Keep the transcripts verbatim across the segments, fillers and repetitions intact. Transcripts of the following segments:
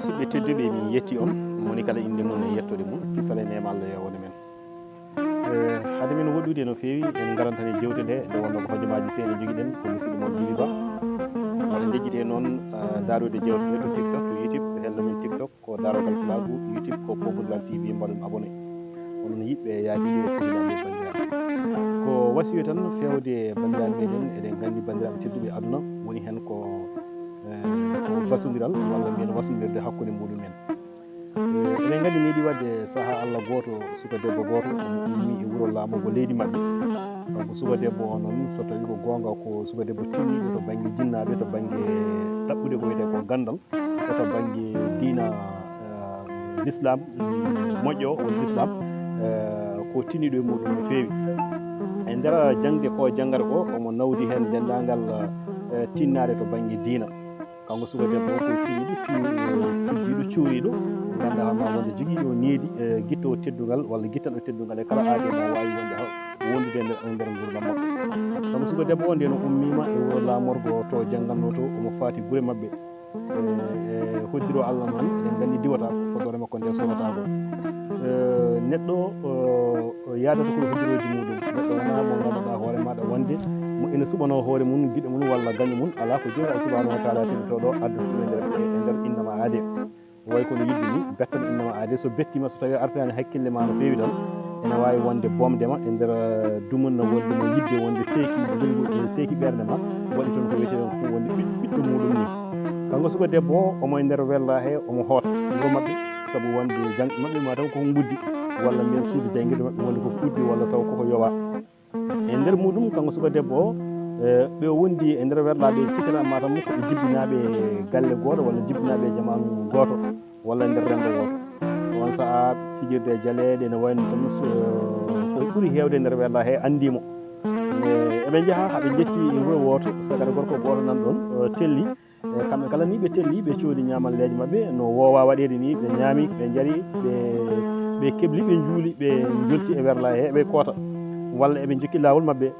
Musidɓe tedduɓe, min yetti on, moni kala innde mum e yettoode mum, kisal e neema Allah yo won e men. Eh, hade men woɗɗude no feewi, en ngarantani jewte nde, nde wonno ko hojomaaji seeɗa njogiɗen, ko musidɗo mon Jibi Ba. Wata njejjite noon, eh, daarude jewte ɗe to TikTok, to YouTube, to hello men TikTok, ko Darogal Pulaagu, YouTube, ko Pombodiral T V, mbaɗon abonné. Onon yiɓɓe yaadiiɓe e sehilaaɓe banndiraaɓe. Ko wasiyo tan feewde banndiraaɓe meɗen, eɗen nganndi banndiraaɓe tedduɓe aduna woni heen ko, eh, ko basondiral, walla mbiyen wasondirde hakkunde muɗum en. Eh, eɗen nganndi meeɗi waɗde sahaa Allah gooto, suka debbo gooto, omo ummi e wuro laamorgo leydi maɓɓe. Kanko suka debbo o noon, so tawii ko goonga, ko suka debbo tinniiɗo to bannge jinnaaɓe, to bannge ɗaɓɓude ko wiyetee ko ganndal, ko to bannge diina, eh, l'islam, mm, moƴƴo, woni l'islam, eh, ko tinniiɗo e muɗum no feewi. E nder jaŋde ko janngata ko, omo nawdi heen denndaangal, eh, tinnaade to bannge diina. Kanko suka debbo o ko cuuɗiɗo, cu-, cuddiiɗo, cuuriiɗo, ngannduɗaa ma wonde jogiiɗo needi, eh, gittoowo teddungal walla gittanɗo teddungal e kala aade mo waawi wonde ha-, wondude e nder, e nder nguurndam makko. Kanko suka debbo o, nden o ummiima e wuro laamorgo to jannganno to, omo faati gure maɓɓe. E, e hoddiro Allah noon, eɗen nganndi diwata ko fodore makko nde sorata ko. Eh, neɗɗo, eh, yaadata ko e hoddirooji muɗum. Neɗɗo wonaa mo ngannduɗaa hoore maaɗa wonde mo ina suɓanoo hoore mum, giɗo mum walla gaño mum. Alaa ko Joomiraaɗo subhaanahu wa taala tedduɗo ɗo addude ɗum e nder, e nder innama aade. Way kono yidde ni, bettan innama aade. So bettiima, so tawii artaani hakkille ma no feewi tan, ene waawi wonde bomde ma e nder, eh, dumunna wonde mo yidde wonde seeki, ngilngu, eh, seeki ɓernde ma, waɗi toon ko wiyetee ɗon ko wonde ɓiɗ-, ɓiɗɗo muɗum ni. Kanko suka debbo o, omo e nder werla he, omo hoota wuro maɓɓe, sabu wonde jangɗe maɓɓe ma taw ko nguddi, walla mbiyen suudu janngirde maɓɓe wonde ko uddi, walla taw koko yowa. E nder muɗum, kanko suka debbo o, eh, ɓe wondi e nder werlaaɓe cikkanaa ma tan ko ɓe jibbinaaɓe galle gooto walla jibbinaaɓe jamaanu gooto walla nder renndo wooto. On sahaa fijirde e jaleeɗe ene wayno tan so, ko ɓuri heewde e nder werla he anndii mo. E, eɓe njaha haa ɓe njetti e wuro wooto, sagata gorko gooto nan ɗon, eh, telli. E, kamɓe kala ni ɓe telli, ɓe coodi ñaamalleeji maɓɓe, no woowa waɗeede ni, ɓe ñaami, ɓe njari, ɓe, ɓe kebli, ɓe njuuli, ɓe njolti e werla he, ɓe koota. Walla eɓe njokki laawol maɓɓe.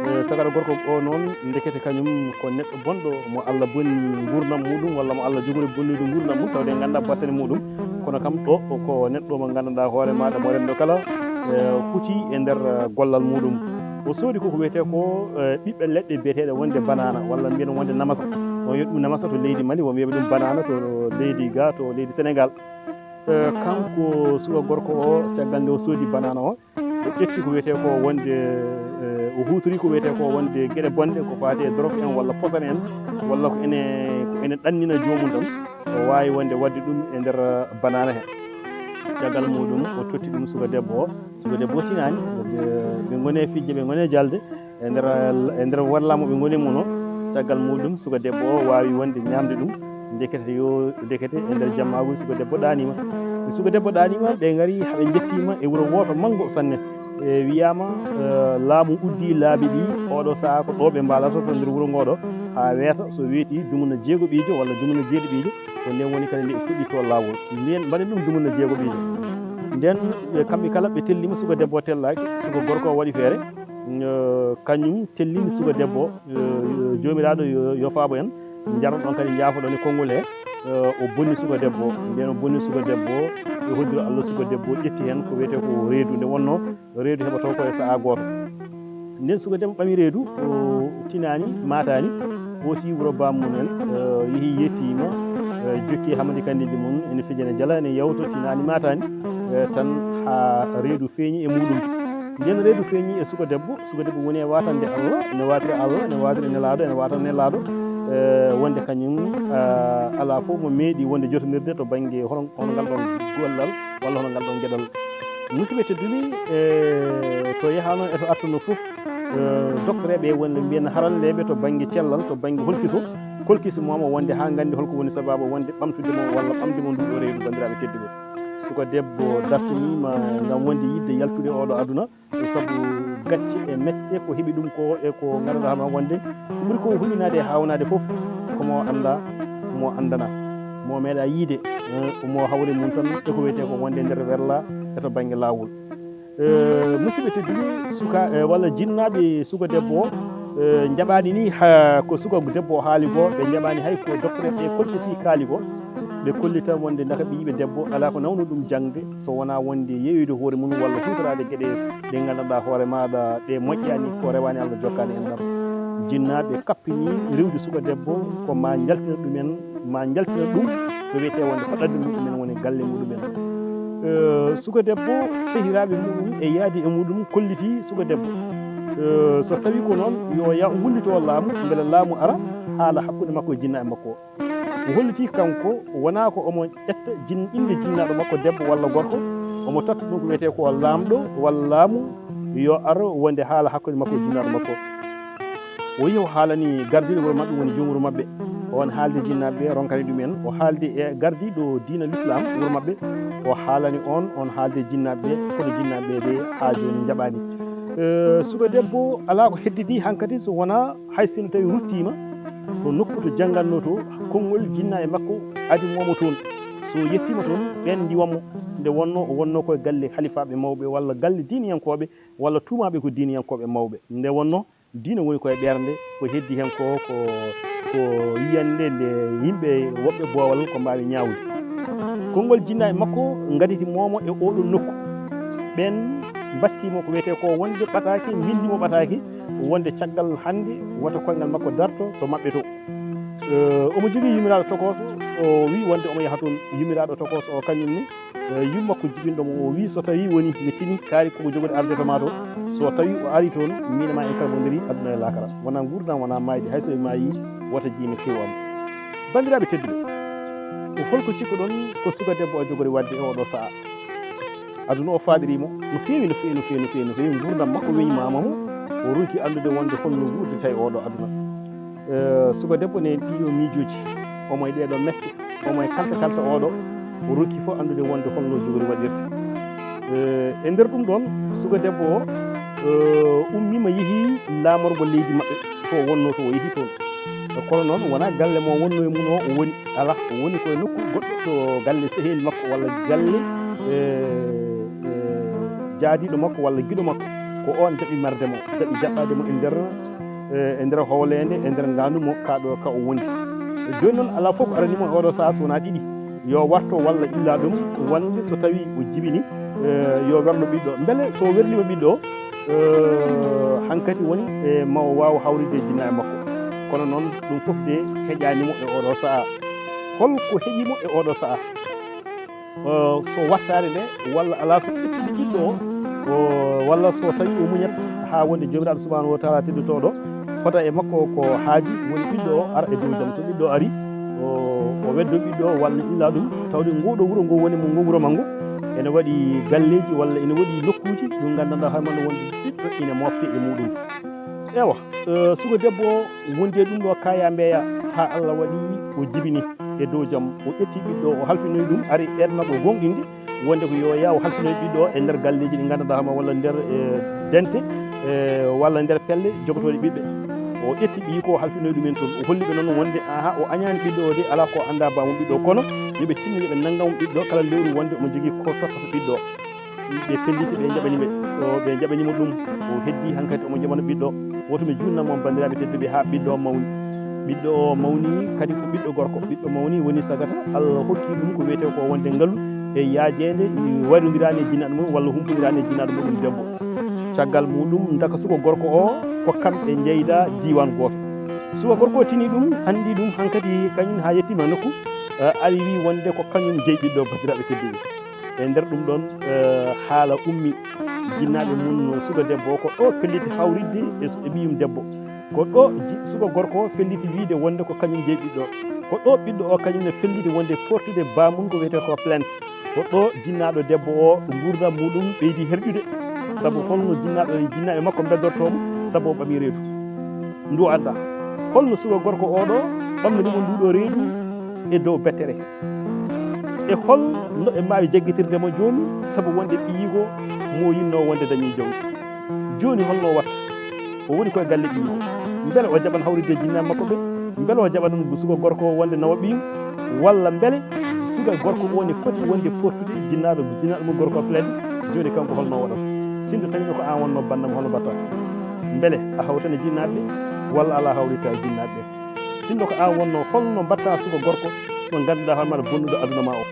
E, sagata gorko o noon, ndekete kañum ko neɗɗo bonɗo, mo Allah bonni nguurndam muɗum, walla mo Allah jogori bonnude nguurndam mum, tawde nganndaa battane muɗum. Kono kam ɗo ko neɗɗo mo nganndanɗaa hoore maaɗa, mo renndo kala, e, huti e nder, e, gollal muɗum. O soodi koko wiyetee ko, e, ɓiɓɓe leɗɗe biyeteeɗe wonde banaana, walla mbiyen wonde namasa. On wiya ɗum namasa to leydi Mali, won wiyaɓe ɗum banaana to leydi ga, to leydi Senegal. E, kanko suka gorko o, caggal nde o soodi banaana o, o ƴetti ko wiyetee ko wonde, e, o huutori ko wiyetee ko wonde geɗe bonɗe, ko faati e drogue en walla posan en, walla ko ene, ko ene ɗannina joomum tan, o waawi wonde waɗde ɗum e nder banaana he. Caggal muɗum, o totti ɗum suka debbo o. Suka debbo o tinaani, ɓe, ɓe ngoni e fijde, ɓe ngoni e jalde. E nder, e nder werla mo ɓe ngoni mum o, caggal muɗum suka debbo o waawi wonde ñaamde ɗum, ndekete yo, ndekete e nder jammaagu suka debbo ɗaaniima. Nde suka debbo ɗaaniima, ɓe ngari haa ɓe njettiima e wuro wooto manngo sanne. E, wiyaama, e, laamu uddii laabi ɗi, oɗo sahaa ko ɗo ɓe mbaalata to nder wuro ngoo ɗo, haa weeta, so weetii dumunna jeegoɓiijo walla dumunna jeeɗiɗiijo, ko nden woni kadi nde ɓe puɗɗitoo laawol. Mbiyen, mbaɗen ɗum dumunna jeegoɓiijo. Nden, ɓe, kamɓe kala ɓe telliima, suka debbo o tellaaki, suka gorko o waɗi feere. Eh, kañum tellini suka debbo, eh, Joomiraaɗo yo, yo faabo en. Njaron ɗon kadi, njaafoɗon e konngol he, eh, o bonni suka debbo. Nden o bonni suka debbo, e hoddiro Allah suka debbo ƴetti heen ko wiyetee ko reedu. Nde wonnoo reedu heɓotoo ko e sahaa gooto. Nden suka debbo ɓami reedu, o tinaani, maataani, hooti wuro bammum en, eh, yehi yettiima, eh, jokki hamadi kandiji mum, ene fijana jala, ene yawta, tinaani, maataani, eh, tan haa reedu feeñi e muɗum. Nden reedu feeñi e suka debbo, suka debbo woni e waatande Allah, ene waatira Allah, ene waatira Nelaaɗo, ene waatira Nelaaɗo, eh, wonde kañum, eh, alaa fof mo meeɗi wonde jotondirde to bannge hono, hono ngal ɗon gollal walla hono ngal ɗon geɗal. Musidɓe tedduɓe, eh, to yahanoo e to artuno fof, eh, doktoreeɓe wonde mbiyen haralleeɓe to bannge cellal, to bannge holkiso, kolkisimooma wonde haa nganndi holko woni sabaabu wonde ɓamtude mo walla ɓamde mo nduɗo reedu, banndiraaɓe tedduɓe. Suka debbo dartiniima ngam wonde yiɗde yaltude oɗo aduna, sabu gacce e mette ko heɓi ɗum ko e ko ngannduɗaa ma wonde ɓuri ko huminaade e haawnaade fof ko mo anndaa, mo anndanaa, mo meeɗaa yiide, eh, mo hawri mum tan e ko wiyetee ko wonde nder werla e to bannge laawol. Eh, musidɓe tedduɓe, suka, eh, walla jinnaaɓe suka debbo o, eh, njaɓaani ni haa ko suka debbo o haali ko, ɓe njaɓaani hay ko docteur e kolkisi kaali ko. Ɓe kollitan wonde ndaka ɓiyiiɓe debbo alaa ko nawno ɗum jaŋde so wonaa wonde yeeyoyde hoore mum walla huutoraade geɗe ɗe nganndanɗaa hoore maaɗa ɗe moƴƴaani, ko rewaani Allah jokkaani en ɗam. Jinnaaɓe kappinii rewde suka debbo ko maa njaltina ɗumen, maa njaltina ɗum ko wiyetee wonde ko ɗaɗi muɗumen woni galle muɗumen. Eh, suka debbo sehiraaɓe muɗum e yaadi e muɗum kollitii suka debbo. Eh, so tawii ko noon yo ya wullito laamu mbele laamu ara haala hakkunde makko e jinnaaɓe makko. O hollitii kanko wonaa ko omo ƴetta jin-, innde jinnaaɗo makko debbo walla gorko, omo totta ɗum ko wiyetee ko laamɗo walla laamu yo ar wonde haala hakkunde makko e jinnaaɗo makko. O yehi o haalani gardiiɗo wuro maɓɓe woni joom wuro maɓɓe, oon haalde jinnaaɓe ɓe ronkani ɗum en, o haaldi e gardiiɗo diina l'islam wuro maɓɓe, o haalani oon, oon haalde jinnaaɓe ɓe kono jinnaaɓe ɓe haa jooni njaɓaani. Eh, suka debbo alaa ko hedditi hankadi so wonaa hay sinno tawi ruttiima to nokku to janngannoo to, konngol jinnaaɓe makko adimoomo toon. So yettiima toon, ɓeen ndiwanmo. Nde wonnoo, o wonnoo koye galle halifaaɓe mawɓe walla galle diiniyankooɓe walla tuumaaɓe ko diiniyankooɓe mawɓe. Nde wonnoo, diina woni koye ɓernde, ko heddi heen ko, ko, ko yiyannde nde yimɓe woɓɓe boowal ko mbaawi ñaawde. Konngol jinnaaɓe makko ngaditi moomo e oɗo nokku. Ɓeen mbattii mo ko wiyetee ko wonde ɓataake, mbinndi mo ɓataake, wonde caggal hannde wota koyngal makko darto to maɓɓe to. Eh, omo jogii yumiraaɗo tokooso, o wii wonde omo yaha toon. Yumiraaɗo tokooso o kañum ne, eh, yumma ko jibinɗo mo, o wii so tawii woni mi tini kaari koko jogori arde to maa to, so tawii o ari toon, miin e maa en kalbondirii aduna e laakara. Wonaa nguurndam, wonaa maayde, hay so mi maayii, wota jiimi tew am. Banndiraaɓe tedduɓe, ko holko cikkuɗon ko suka debbo o jogori waɗde e oɗo sahaa? Aduna o faaɗirii mo no feewi, no feewi, no feewi, no feewi, no feewi. Nguurndam makko weñmaama mo, o ronki anndude wonde holno wuurdata e oɗo aduna. Eh, suka debbo ne ɗiɗo miijooji, omo e ɗeɗo mette, omo e kalta kalta oɗo, o ronki fof anndude wonde holno jogori waɗirde. Eh, e nder ɗum ɗoon, suka debbo o, eh, ummiima yehi laamorgo leydi maɓɓe to wonnoo to, o yehi toon. Kono noon wonaa galle mo wonnoo e mum o, o woni, alaa, o woni koye nokku goɗɗo to galle sehil makko walla galle, eh, eh, jaadiiɗo makko walla giɗo makko. Ko oon jaɓi marde mo, jaɓi jaɓɓaade mo e nder, eh, e nder hooleende, e nder ngaandu mo, kaa ɗo ka o wondi. Jooni noon, alaa fof ko arani mo e oɗo sahaa so wonaa ɗiɗi. Yo warto walla illa ɗum, wonde so tawii o jibini, eh, yo werlo ɓiɗɗo. Mbele so o werliima ɓiɗɗo o, eh, hankadi woni, eh, ma o waaw hawride e jinnaaɓe makko. Kono noon, ɗum fof de heƴaani mo e oɗo sahaa. Hol ko heƴi mo e oɗo sahaa? Eh, so wattaade nde, walla alaa so ƴettidi ɓiɗɗo o, o, walla so tawii o muñat haa wonde Joomiraaɗo Subhaanahu wa Taala teddotooɗo fota e makko ko haaji, woni ɓiɗɗo o ara e dow jam. So ɓiɗɗo o ari, o, o weddo ɓiɗɗo o, walla illa ɗum, tawde ngoo ɗoo wuro ngoo woni mo ngoo wuro manngo, ene waɗi galleeji walla ene waɗi nokkuuji ɗum nganndanɗaa hoore mum wonde ɓiɗɗo ina moofte e muɗum. Ewa, eh, suka debbo o wondi e ɗum ɗo kaya mbeya haa Allah waɗi o jibini e dow jam. O ƴetti ɓiɗɗo o, o halfinoyi ɗum, ari ɓernde makko o goongɗinde wonde ko yo yaa o halfinoye ɓiɗɗo o e nder galleeji ɗi nganndanɗaa hoore mum walla nder, eh, dente, eh, walla nder pelle jogotooɗe ɓiɓɓe. O ƴetti ɓiyi ko o halfinoye ɗumen toon. O holli ɓe noon wonde, aha, o añaani ɓiɗɗo o de, alaa ko anndaa baamum ɓiɗɗo o. Kono yo ɓe tinno yo ɓe nannga mo ɓiɗɗo kala lewru wonde omo jogii ko tottata ɓiɗɗo o. Ɓe pelliti, ɓe njaɓani ɓe, o, ɓe njaɓani mo ɗum. O heddi hankadi omo jaɓana ɓiɗɗo. Woto mi juutnan mon, banndiraaɓe tedduɓe, haa ɓiɗɗo o mawni. Ɓiɗɗo o mawni kadi ko ɓiɗɗo gorko. Ɓiɗɗo mawni woni sagata, Allah hokki ɗum ko wiyetee ko wonde ngalu e yaajeende, wayrondiraani e jinnaaɗo mum walla humpondiraani e jinnaaɗo muɗum debbo. Caggal muɗum, ndaka suka gorko o ko kamɓe njeyda diiwaan gooto. Suka gorko o tini ɗum, anndi ɗum hankadi kañum haa yettiima nokku, eh, ari wi wonde ko kañum jeyi ɓiɗɗo, banndiraaɓe tedduɓe. E nder ɗum ɗoon, eh, haala ummi, jinnaaɓe mum suka debbo o ko ɗo pelliti hawritde e s-, e ɓiyum debbo. Ko ɗo ji-, suka gorko o felliti wiide wonde ko kañum jeyi ɓiɗɗo o. Ko ɗo ɓiɗɗo o kañum ne felliti wonde portude baamum ko wiyetee ko plainte. Ko ɗo jinnaaɗo debbo o nguurndam muɗum ɓeydi herƴude. Sabu holno jinnaaɗo e jinnaaɓe makko mbeddortoo mo sabu o ɓamii reedu. Ndu anndaa. Holno suka gorko oɗo ɓamniri mo ndu ɗo reedu e dow bettere? E hol no ɓe mbaawi jaggitirde mo jooni sabu wonde ɓiyiiko mo yinnoo wonde dañii jawdi? Jooni holno o watta? O woni koye galle ɓiyiiko. Mbele o jaɓan hawritde e jinnaaɓe makko ɓe? Mbele o jaɓanan suka gorko o wonde nawa ɓiyum? Walla mbele suka gorko o ne foti wonde portude jinnaaɗo, jinnaaɗo mum gorko o plainte? Jooni kanko holno o waɗata? Sinno tawii ko aan wonnoo banndam, holno mbaɗtaa? Mbele a hawtan e jinnaaɓe ɓe walla alaa hawritta e jinnaaɓe ɓe? Sinno ko aan wonnoo, holno mbaɗtaa suka gorko Mo ngannduɗaa hoore maaɗa bonnuɗo aduna ma o.